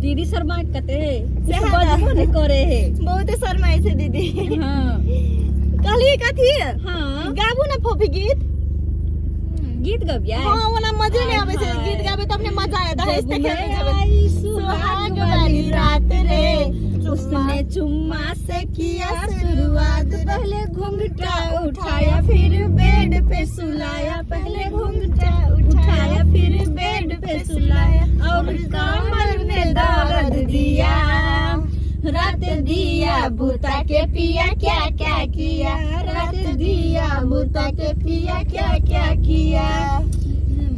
दीदी शर्मा कते है सेहा ना। बजबो नहीं करे है। बहुते शर्माइ छै दीदी। हाँ। कहलिए कथी? हाँ। गाबू ना फोफी गीत। गीत गबिया? हाँ, ओना मजे नहीं आवे छै। हाय। गीत गाबे तब ने मजा आयत। जब हंसते मैं खेलते जेबै। आई सुहाग वाली रात रे, उसने चुम्मा से किया शुरुआत, पहले घूंघटा उठाया फिर बेड पे सुलाया, पहले घूंघटा उठाया फिर बेड पे सुलाया और कमर में दर्द दिया, रात दिया बूता के पिया क्या क्या किया, रात दिया बूता के पिया क्या क्या किया।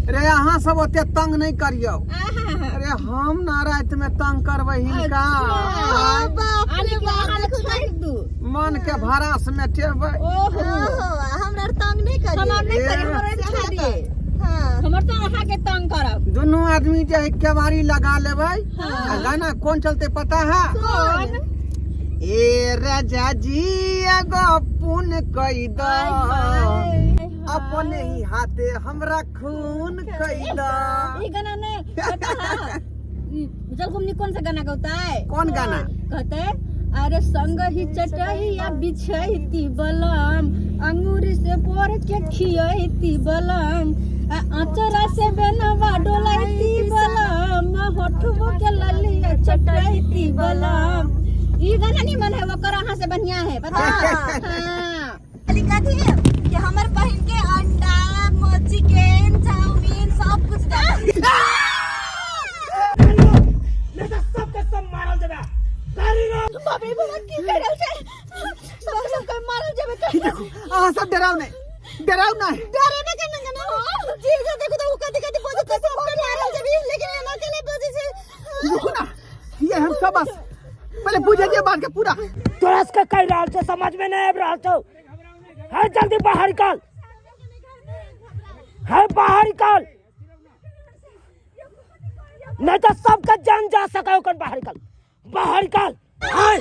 रे, अहाँ सब ओते तंग नहीं करियौ। आहा। अरे, हम ना राति में तंग करबै हिनका। ओ बाप रे आने के बाप, अहाँ देखू छोड़ि दू। मन के भरास में टेबै। ओहो। ओहो, हमरा आर तंग नहीं करिए। हम आर नहीं करी, ए। हमर आर छोड़ि दिए। हाँ। हमर तो अहाँके तंग करब। दुनू आदमी जे है केवाड़ी लगा लेबै। हाँ। आ गाना कोन चलते पता है? कौन? ए राजा जी, एगो पुन कई द, अपने ही हाथे हमरा खून कई द। ई गाना नहीं पता है। जलकुमनी कौन सा गाना गौता है? कौन गाना? कहते, अरे संग ही चटैया बिछैती बलम, अंगूर से पोर के खियैती बलम, आ अचरा से बेनवा डोलैती बलम, होठबो के ललिया चटैती बलम। ई गाना नहीं मन है ओकर, अहाँ से बढ़िया है पता है? हाँ। खाली कथी कि हमर बहिन के अंडा, चिकन, चाउमीन सब कुछ दे। नहीं तो सबके सब मारल जेबे गाड़ी रो। बाप रे बाप, की कर रहल छै? सब सब के मारल जेबे त। देखो, अहाँ सब डराउ नहीं, डराउ नहीं। डरे ने केना केना जी जे देखो त उ कथी कथी बजै छै, सब के मारल जेबे, लेकिन एना के ले बजै छै। रुकू ना, ये हम सब बस पहले बुझे दिए बात के पूरा। तोरा सबके कहि रहल छौ, समझ में नहीं आबि रहल छौ? है जल्दी बाहर निकाल, है बाहर निकाल, नहीं तो सबके जान जा सके। ओकर बाहर निकाल, बाहर निकाल। हाय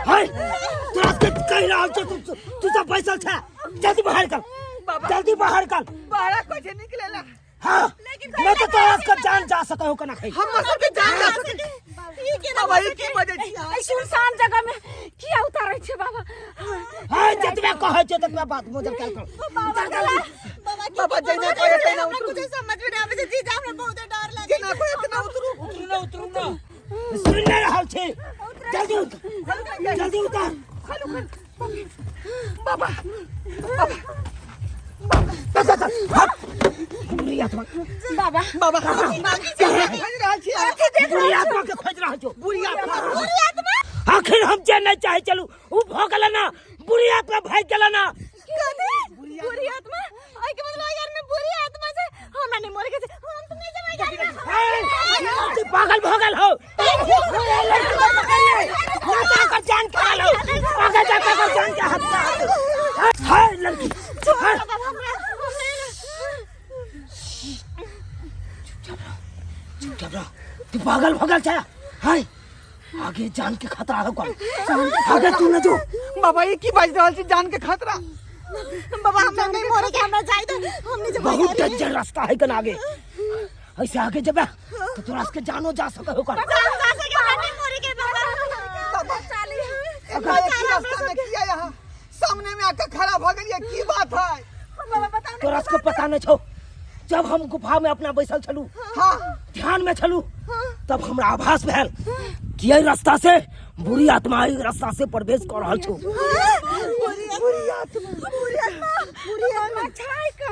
हाय, तोरा सबके कहि रहल छौ, तू तू सब बैसल छै, जल्दी बाहर निकाल, जल्दी बाहर निकाल। बाहर कैसे निकलेला? हाँ, नहीं तो तोरा सबके जान जा सके हो कना खै। हम सबके जान जा सके? ई केना? बाबा, ई की बजै छी अहाँ? एहि सुनसान जगह में किया उतारै छै बाबा? हाय, जतबे कहै छै ततबे बात मोजर कल कर। बाबा, की बाबा, की जइना बजै कहै छै? तहिना हमरा उतरू। कुछो समझ में नहीं आबै छै जीजा, हमरा बहुत डर लागै। जेना कहै तेना उतरू। उतरू ना, उतरू ना, सुनि नहि रहल छी? जल्दी उतर, जल्दी उतर। बाबा। चल चल चल, हट बुढ़ी आत्मा। बाबा। बाबा, खोजि रहल छी अहाँ। बुढ़ी आत्मा के खोजि रहल छौ। बुढ़ी आत्मा? आखिर हम जे नहि चाहे चलू उ भऽ गेल ना, बुढ़ी आत्मा भागि गेल ना। कथी बुरी आत्मा? एहि के मतलब यार में बुरी आत्मा छै। हमरा नहीं मरे के छै, हम त नहीं जेबै घर में। हे, तू पागल भऽ गेल हो? ना तो जान के गेल हो, आगे जाके ओकर जान के हाथ में। हाय लड़की, हाय। बाबा, हमरा चुपचाप रह, तू पागल भऽ गेल छै? हाय, आगे जान के खतरा हो कल, आगे तू न जो। बाबा, ई की बाजि रहल छी, जान के खतरा? बाबा, हमरा नहीं मरे के, हमरा जाय दे, हम नहीं जेबै। बहुत डेंजर रास्ता है कन आगे, ऐसे आगे जबे तो तोरा सबके जानो जा सके हो कल। जान जा सके, हमरा नहीं मरे के बाबा। बाबा, चाली। एका एक ही रास्ता में किया यहाँ सामने में आके खड़ा भ गेलियै, की बात है? बाबा, बताओ ना। तोरा सबके पता नहीं छौ, जब हम गुफा में अपना बैसल छलू, हाँ, ध्यान में छलू, तब हमरा आभास भेल कि एहि रास्ता से बुरी आत्मा एहि रास्ता से प्रवेश कर रहल छौ। बुरी आत्मा? बुरी आत्मा छै का?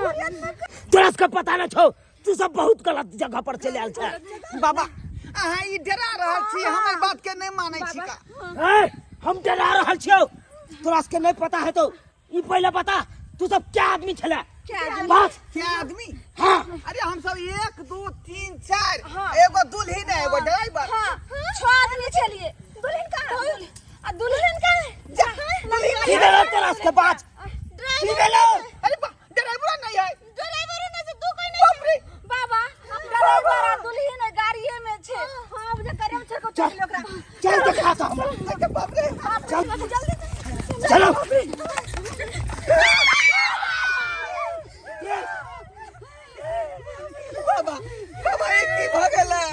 तोरा सबके पता नहीं छौ, तू सब बहुत गलत जगह पर चलि आयल छै। बाबा, अहाँ ई डरा रहल छी, हमर बात के नहीं मानै छी का? ए, हम डरा रहल छियौ, तोरा सबके नहीं पता है तो ई पहले बता, तू सब क्या आदमी छले? बस। क्या आदमी? हाँ। अरे, हम सब 1, 2, 3, 4, एगो दुल्हन है, एगो ड्राइवर। हाँ, छह आदमी छलिए। दुल्हन कहाँ? आ दुल्हन कहाँ? जा, दुल्हन। की भेलो तोरा सबके? बाज, की भेलो? अरे बा, ड्राइवर नहीं है। ड्राइवर ने से दू कोई नहीं। बाप रे। बाबा, ड्राइवर आ दुल्हन गाड़िए में छै। हाँ, अब जे करे छै को चल। चल ओकरा। चल, देखा तो हमरा। अरे बाप रे। चल। जल्दी। चलो। बाबा, बाबा, ई की भ गेलै?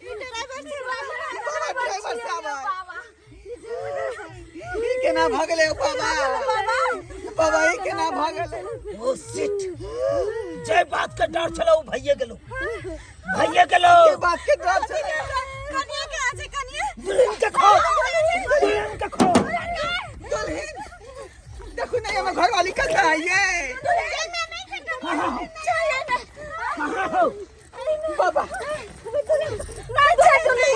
ई ड्राइवर छै बाबा। भऽ गेलै बाबा? बाबा, ई केना भऽ गेलै? ओ शिट, जे बात के डर छलो उ भइए गेलो, भइए गेलो। के बात के डर छलै? कनिया के आज कनिया। दुल्हन के खो, दुल्हन के खो। दुल्हन, देखू नहीं, हमर घरवाली कतऽ है ये? कहाँ हो? बाबा। नहीं छै दुल्हन,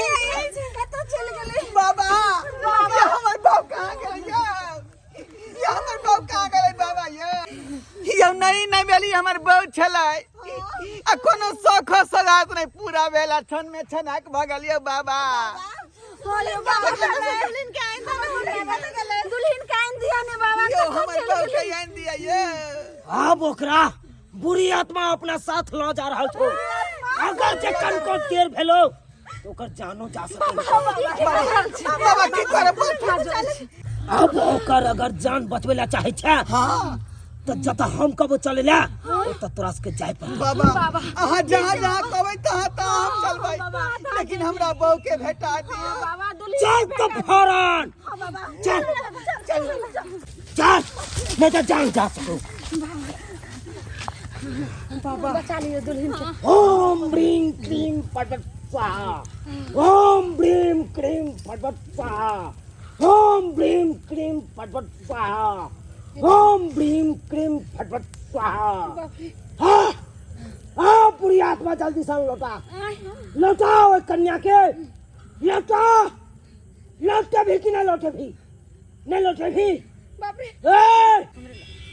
कतऽ चलि गेलै? बाबा, ये हमर बाप कहाँ गेलै? ये ये हमर बाप कहाँ गेलै बाबा? ये यौ नहीं नहीं भेली, हमर बहू छलै आ कोनो शौख सगात नहीं पूरा भेल आ क्षण में छनाक भऽ गेल यौ बाबा। होले बाबा, दुल्हन के आइन दुल्हन के आइन दिया ने बाबा। यौ हमर बहू के आनि दिया ये। आब ओकरा बुरी आत्मा अपना साथ ल जा रहल छौ। अगर जे कनको देर भेलो तो ओकर जानो जा सकै। बाबा, की करब? अब ओकर अगर जान बचबै ला चाहे छै तऽ जतऽ हम कबो चले ला, ओतऽ तोरा सबके जाय पड़तौ। बाबा, अहाँ जहाँ जहाँ कहबै तहाँ तहाँ हम चलबै, लेकिन हमरा बहू के भेटा दिअ। बाबा, दुल्हन। चल तो फौरन चल, चल, नहीं तो जान जा सको। बचा लियो दुल्हन के। ओम ह्रीं क्लीं फटफट स्वाहा, ओम ह्रीं क्लीं फटफट स्वाहा, ओम ह्रीं क्लीं फटफट स्वाहा, ओम ह्रीं क्लीं फटफट स्वाहा। हाँ हाँ, बुरी आत्मा, जल्दी से लौटा, लौटा, ओहि कन्या के लौटा। लौटे भी कि नहीं लौटे भी? नहीं लौटे भी? बाप रे! ए,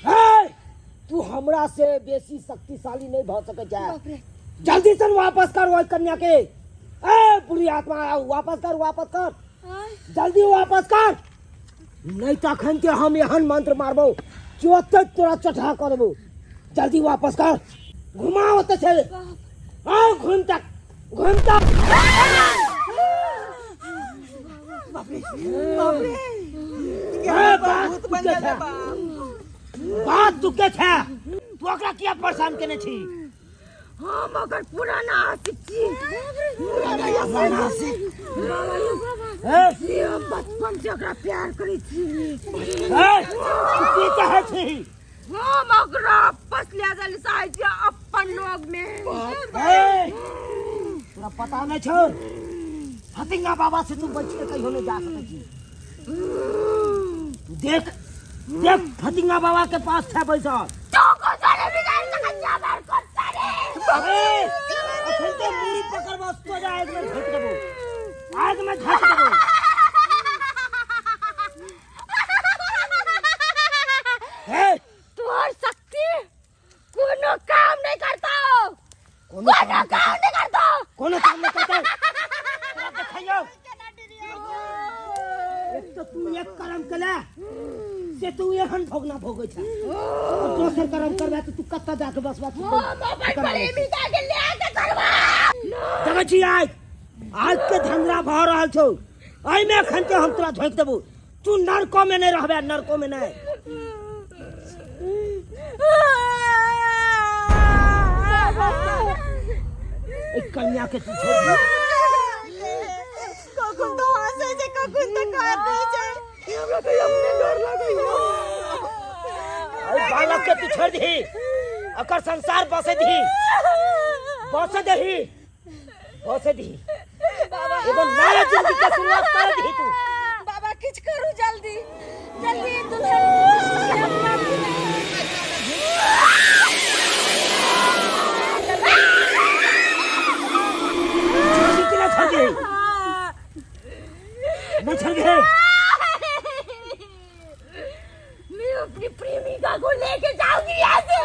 ए, तू हमरा से बेसी शक्तिशाली नहीं भ सकै छै। जल्दी से वापस कर ओहि कन्या के। ए बुरी आत्मा, वापस कर, वापस कर, जल्दी वापस कर, नहीं तो अखन के हम एहन मंत्र मारबो कि ओते तोरा चढ़ा कर देबो। जल्दी वापस कर। घुमा ओते छै, हाँ, घूम तक, घूम तक। बाप रे, बाप रे! ए, बात भूत बन तू के गेलै छै? बाप। बात तू के छै? तू ओकरा किया परेशान केने छी? हम ओकर पुराना आशिक छी। पुराना आशिक? ए, से हम बचपन से ओकरा प्यार करै छी। ए, तू की चाहै छी? हम ओकरा वापस ले जाय लए चाहै छी अपन लोग में। ए, तोरा पता नहीं छौ, फतिंगा बाबा से तू बच के कहियो नहीं जा सकै छी। तू देख, देख, फतिंगा बाबा के पास छै बैसल। तू कुछो नहि बिगाड़ि सकै छी हमर, कुछो नहि। ए, अखन ते मूड़ी पकड़बा तोरा आगि में झोंकि देबो, आगि में झोंकि देबो। ए, तोहर शक्ति कोनो काम नहीं करता। कोनो काम काम नहीं करता। कोनो काम नहीं करतौ। तोरा देखैयौ, एक तो तू एक कर्म केले से तू एहन भोगना भोगै छै और दोसर कर्म करबे तऽ तू कतऽ जाके बसबा? तू हम अपन प्रेमिका के ले के चलबा। देखै छी, आइ आग के धंधरा भऽ रहल छौ। एहिमे एखन के हम तोरा झोंकि देबौ, तू नरको में नहीं रहबे, नरको में नहीं। एहि कन्या के तू छोड़ दे। कखन तो हंसै छै, कखन तो कानै छै। हमरा तऽ अपने डर लगैया। एहि बालक के तू छोड़ दही, एकर संसार बसे दही, बसे दही, बसे दही, एगो नया जिंदगी के शुरुआत कर दही तू। बाबा, किछु करू, जल्दी जल्दी, दुल्हन। छोड़ दी कि ना छोड़ दी? नहीं छोड़ दी? मैं अपनी प्रेमिका को लेके जाऊंगी यहाँ से,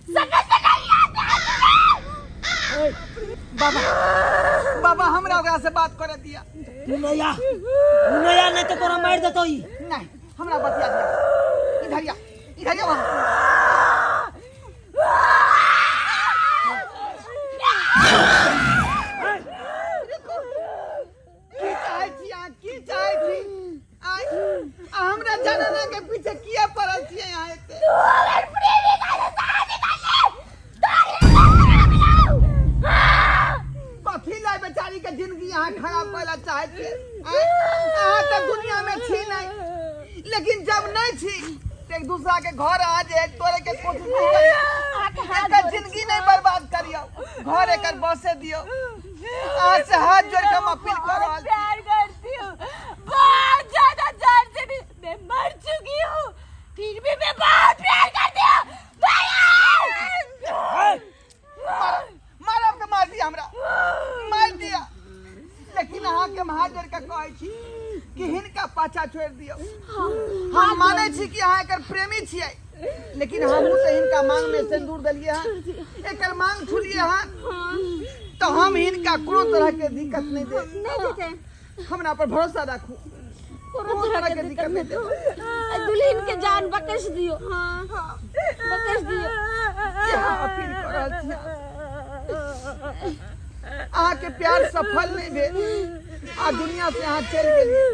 समझ में नहीं आता तुम्हें? ओए, बाबा, बाबा, हमरा ओकरा से बात करे दिया। तू नहीं आ, तू नहीं आ, नहीं तो तोरा मार देतो ई। नहीं, हमरा बतिया दिया। इधर या, इधर या वहाँ। की चाहै छी अहाँ? की चाहै छी आइ? आ हमरा जनाना के पीछे किया पड़ल छियै अहाँ एते? तू हमर प्रेमिका से शादी कर ले, तोरी हिम्मत ना मिलाऊ। कथी लै बेचारी के जिंदगी अहाँ खराब करे ला चाहै छियै आँय? अहाँ तऽ दुनिया में छी नहीं। लेकिन जब नहीं छी तो एक दूसरा के घर आ जाए तोरे के कोशिश नहीं करियो, एकर जिंदगी नहीं बर्बाद करियो, घर एकर बसे दियो। आज से हाथ जोड़ के हम अपील कर रहल छी। प्यार करती हूँ बहुत ज्यादा, जान से भी। मैं मर चुकी हूँ फिर भी मैं बहुत प्यार करती हूँ भैया। मारब तऽ मार दिया, हमरा मार दिया, लेकिन अहाँके हम हाथ जोड़ के कहै छी कि हिनका पाछा छोड़ि दियौ। हम मानै छी कि अहाँ एकर प्रेमी छियै, लेकिन हमहूँ तऽ हिनका मांग में सिंदूर देलियै हन, एकर मांग छुलियै हन, तऽ हम हिनका कोनो तरह के दिक्कत नहीं देब। हमरा पर भरोसा राखू, कोनो तरह के दिक्कत नहीं देब। दुल्हन के जान बख्श दियो। हाँ बख्श दियो। इएह अपील कऽ रहल छी। अहाँके प्यार सफल नहीं भेल आ दुनिया से अहाँ चलि गेलियै,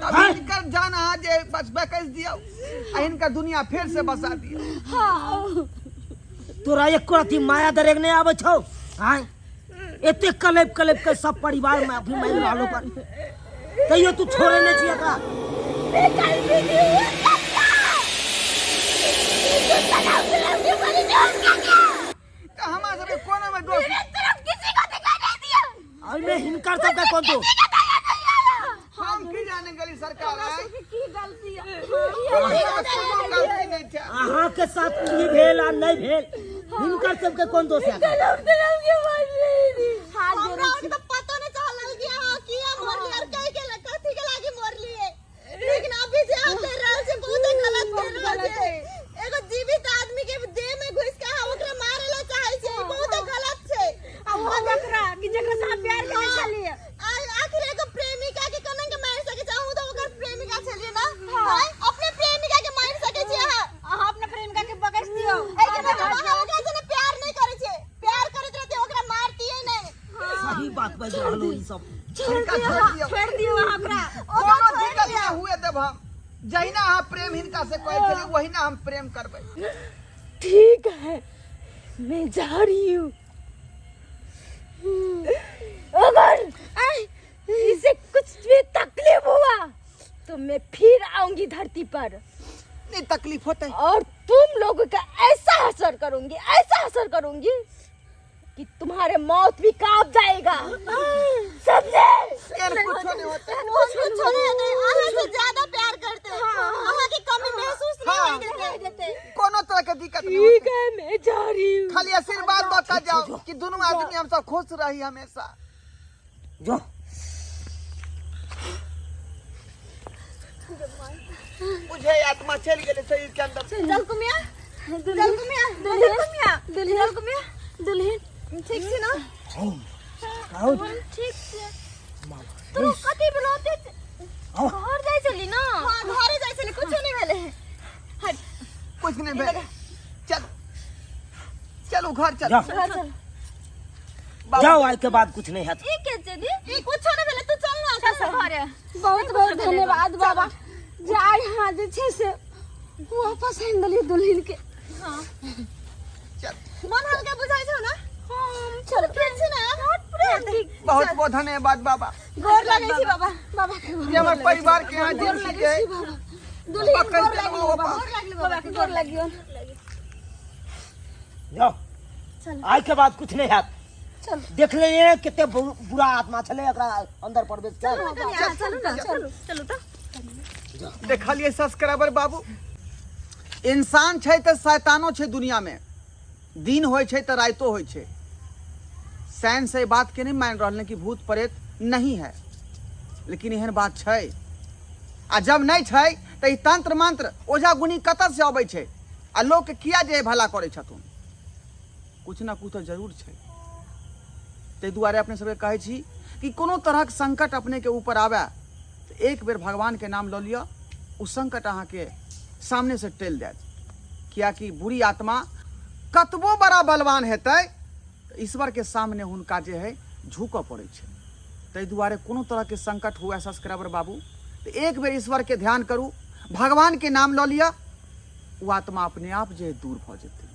तब हिनकर जान अहाँ जे बस बकस दियौ आ हिनकर दुनिया फेर से बसा दियौ। तोरा एको रति माया दरेग नहि आबै छौ? आँय, एते कलेप कलेप के सब परिवार में अभी मारि रहलो पर तैयो तू छोड़े नहीं छी एकरा। तऽ हमरा सबके कोनो में दोष एहिमे हिनकर सबके कोन दोष? हम की जाने गेली सरकार आय? की गलती है? हमरा कोनो गलती नहीं छै। अहाँ के साथ की भेल आ नहीं भेल, हिनकर सबके कोन दोष है? हमरा आर के तो पतो नहीं चलल कि अहाँ किया मरली और कई के कथी के लागी मरली, लेकिन अभी जे अहाँ कर रहल छी बहुत गलत कर रहल छी। एगो जीवित आदमी के देह में घुस के अहाँ ओकरा मारे ला चाहे छी, ई बहुत गलत छै। आ वो ओकरा कि जकरा से अहाँ प्यार करै छलियै। आखिर एगो प्रेमिका के कोना के मार सके छै? अहूँ तो ओकर प्रेमिका छलियै ना? हाँ, अपने प्रेमिका के मार सके छी अहाँ? अहाँ अपना प्रेमिका के बकस दियौ। एहि के मतलब अहाँ ओकरा से प्यार नहीं करै छियै? प्यार करैत रहते ओकरा मारतियै नहीं। सही बात बाजि रहल हो ई सब। हिनका छोड़ि दियौ। छोड़ि दियौ अहाँ ओकरा। कोनो दिक्कत नहि हुए देब हम। जहिना अहाँ प्रेम हिनका से कहै छलियै वहिना हम प्रेम करबै। ठीक है, मैं जा रही हूँ। अगर इसे कुछ भी तकलीफ हुआ तो मैं फिर आऊंगी धरती पर। नहीं तकलीफ होते और तुम लोगों का ऐसा असर करूंगी, ऐसा असर करूंगी कि तुम्हारे मौत भी कांप जाएगा, समझे? एहन कुछो नहीं होते। कुछ नहीं होते। अहाँ से ज्यादा प्यार करते, अहाँ के कमी महसूस नहीं होने देते। कोनो तरह के दिक्कत नहीं ठीक होते। है, मैं जा रही हूँ। खाली आशीर्वाद दऽ के जाओ कि दुनू आदमी हम सब खुश रही हमेशा। जो। बुझे आत्मा चलि गेलै शरीर के अंदर। चल कुमिया, चल कुमिया, चल कुमिया, चल कुमिया। दुल्हन ठीक छै ना? आओ। ठीक छै। तू कथी भेलो? ओते घर जाइ छली ना? हाँ, घरे जाइ छली, कुछो नहीं भेलै। हट। कुछ नहीं भेल, चल चलू घर चल। जाओ। चल। बाबा- जाओ, आइ के बाद कुछ नहीं हैत। ई के छै दी? ई कुछो नहीं भेलै, तू चल ना। चल घरे। बहुत बहुत धन्यवाद बाबा जे आइ अहाँ जे छै से वापस आनि देलियै दुल्हन के। चल। मन हल्का बुझाइ छौ ना? चल, ठीक छै ना? बहुत बहुत धन्यवाद बाबा। गोर लगै छी बाबा। बाबा के जे हमर परिवार के यहाँ जिंदगी के दुल्हन पकड़ गोर के लागियो। बाबा। गोर लागली बाबा के गोर लागियो। जाओ, आइ के बाद कुछ नहीं हैत। देख लेलियै कते बुरा आत्मा छलै एकरा अंदर प्रवेश कयल। चलू ना, चलू चलू तऽ। देखलिए सब्सक्राइबर बाबू, इंसान छै तऽ शैतानो छै दुनिया में, दिन होइ छै तऽ राइतो होइ छै। साइंस एहि बात के नहीं मान रहल कि भूत प्रेत नहीं है, लेकिन एहन बात छै। आ जब नहीं छै तऽ ई तंत्र मंत्र ओझा गुनी कतऽ से अबै छै आ लोक के किया जे भला करै छथुन? कुछ ना कुछ तऽ जरूर छै। ताहि दुआरे अपने सबके कहै छी कि कोनो तरहक संकट अपने के ऊपर आबै तऽ एक बेर भगवान के नाम लऽ लिअ, ओ संकट अहाँके सामने से टलि जायत। कियाकि बुरी आत्मा कतबो बड़ा बलवान हेतै तऽ ईश्वर के सामने हुनका जे है झुकऽ पड़ै छै। ताहि दुआरे कोनो तरहके संकट हुए सब्सक्राइबर बाबू तऽ एक बेर ईश्वर के ध्यान करू, भगवान के नाम लऽ लिअ, ओ आत्मा अपने आप जे है दूर भऽ जेतै।